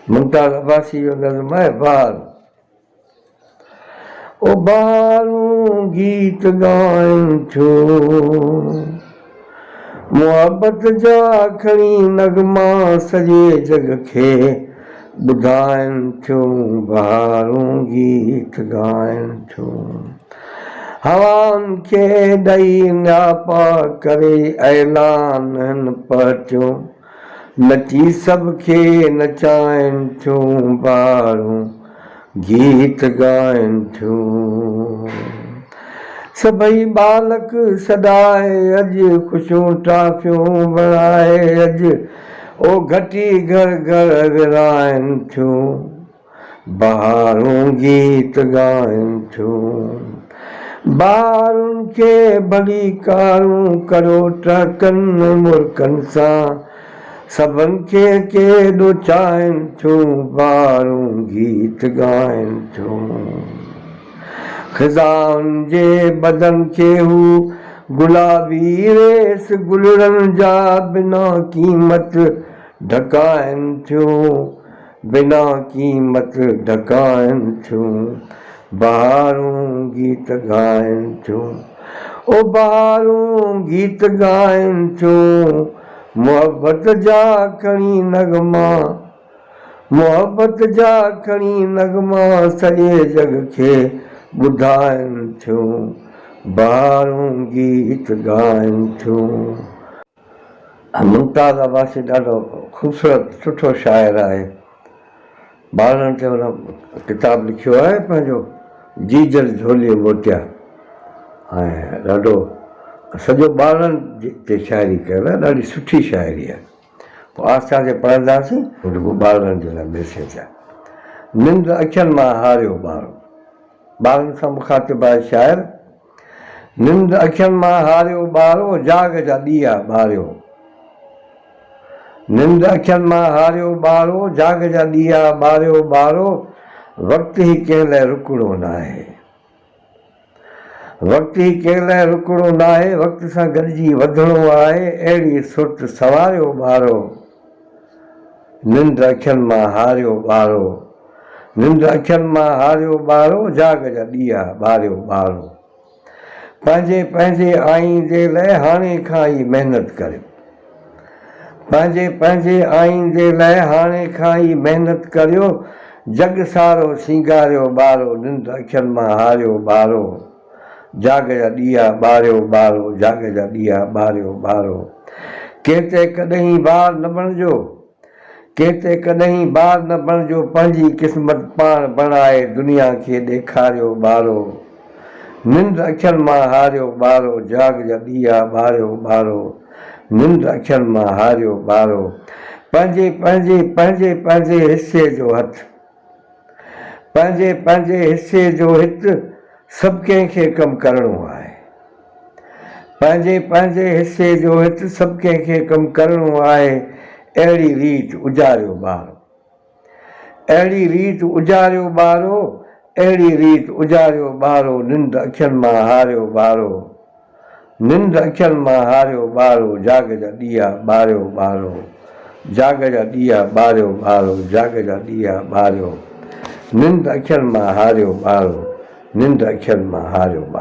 ممتاز عباسي جو نظم آهي بهارون. او بهارون گيت ڳائن ٿيون، محبت جا کڻي نغما سڄي جڳ کي ٻڌائن ٿيون، بهارون گيت ڳائن ٿيون. هوائن کي ڏئي نياپا ڪري اعلان هن پهتيون، نچي سڀ کي نچائن ٿيون، بهارون گيت ڳائن ٿيون. سڀئي ٻالڪ سڏائي اڄ خوشيون ٽافيون بڻائي اڄ او گهٽي گهر گهر ورهائن ٿيون، بهارون گيت ڳائن ٿيون. بهارن کي ڀليڪارون ڪريو ٽهڪن ۽ مرڪن سان، سڀن کي ڪيڏو چاهين ٿيون، بهارون گيت ڳائين ٿيون. خزائن جي بدن کي هو گلابي ريس گلڙن جا بنا قيمت ڍڪائين ٿيون، بنا قيمت ڍڪائين ٿيون، بهارون گيت ڳائين ٿيون، او بهارون گيت ڳائين ٿيون، محبت جا کڻي نغما، محبت جا کڻي نغما سڄي جڳ کي ٻڌائين ٿيون، بهارون گيت ڳائين ٿيون. ممتاز عباسي ڏاڍو خوبصورت سٺو شاعر آهي. ٻارڙن تي هن ڪتاب لکيو آهي پنهنجو جيجل جهوليء موٽيا ۽ ڏاڍو سڄو ٻارڙن تي شاعري ڪيل آهي ڏاڍي سٺي شاعري آهي. پوء آهستي آهستي پڙهنداسين رڳو ٻارڙن جي لاء ميسيج آهي. ننڊ اکين مان هاريو ٻارو. ٻارن سان مخاطب آهي شاعر. ننڊ اکين مان هاريو ٻارو، جاڳ جا ڏيئا ٻاريو. ننڊ اکين مان هاريو ٻارو، جاڳ جا ڏيئا ٻاريو ٻارو، وقت هي ڪنهن لئه رڪڻو ناهي. وقت هي ڪنهن لئه رڪڻو ناهي، وقت سان گڏجي وڌڻو آهي، اهڙي سرت سنواريو ٻارو. ننڊ اکين مان هاريو ٻارو. ننڊ اکين مان هاريو ٻارو، جاڳ جا ڏيئا ٻاريو ٻارو. پنهنجي پنهنجي آئيندي لئه هاڻي کان ئي محنت ڪريو. پنهنجي پنهنجي آئيندي لئه هاڻي کان ئي محنت ڪريو، جڳ سارو سينگاريو ٻارو، ننڊ اکين مان هاريو ٻارو. جاڳ جا ڏيئا ٻاريو ٻارو، جاڳ جا ڏيئا ٻاريو ٻارو. ڪنهن تي ڪڏهين بار نه بڻجو. ڪنهن تي ڪڏهين بار نه بڻجو پنهنجي قسمت پاڻ بڻائي دنيا کي ڏيکاريو ٻارو ننڊ اکين مان هاريو ٻارو جاڳ جا ڏيئا ٻاريو ٻارو ننڊ اکين مان هاريو ٻارو پنهنجي پنهنجي پنهنجي پنهنجي حصي جو هٿ پنهنجي پنهنجي حصي جو هت سڀ ڪنهن کي ڪم ڪرڻو آهي. پنهنجي پنهنجي حصي جو هت سڀ ڪنهن کي ڪم ڪرڻو آهي، اهڙي ريت اجاريو ٻارو. اهڙي ريت اجاريو ٻارو، اهڙي ريت اجاريو ٻارو، ننڊ اکين مان هاريو ٻارو. ننڊ اکين مان هاريو ٻارو، جاڳ جا ڏيئا ٻاريو ٻارو. جاڳ جا ڏيئا ٻاريو ٻارو، جاڳ جا ڏيئا ٻاريو. ننڊ اکين مان هاريو ٻارو، ننڊ اکين مان هاريو ٻارو.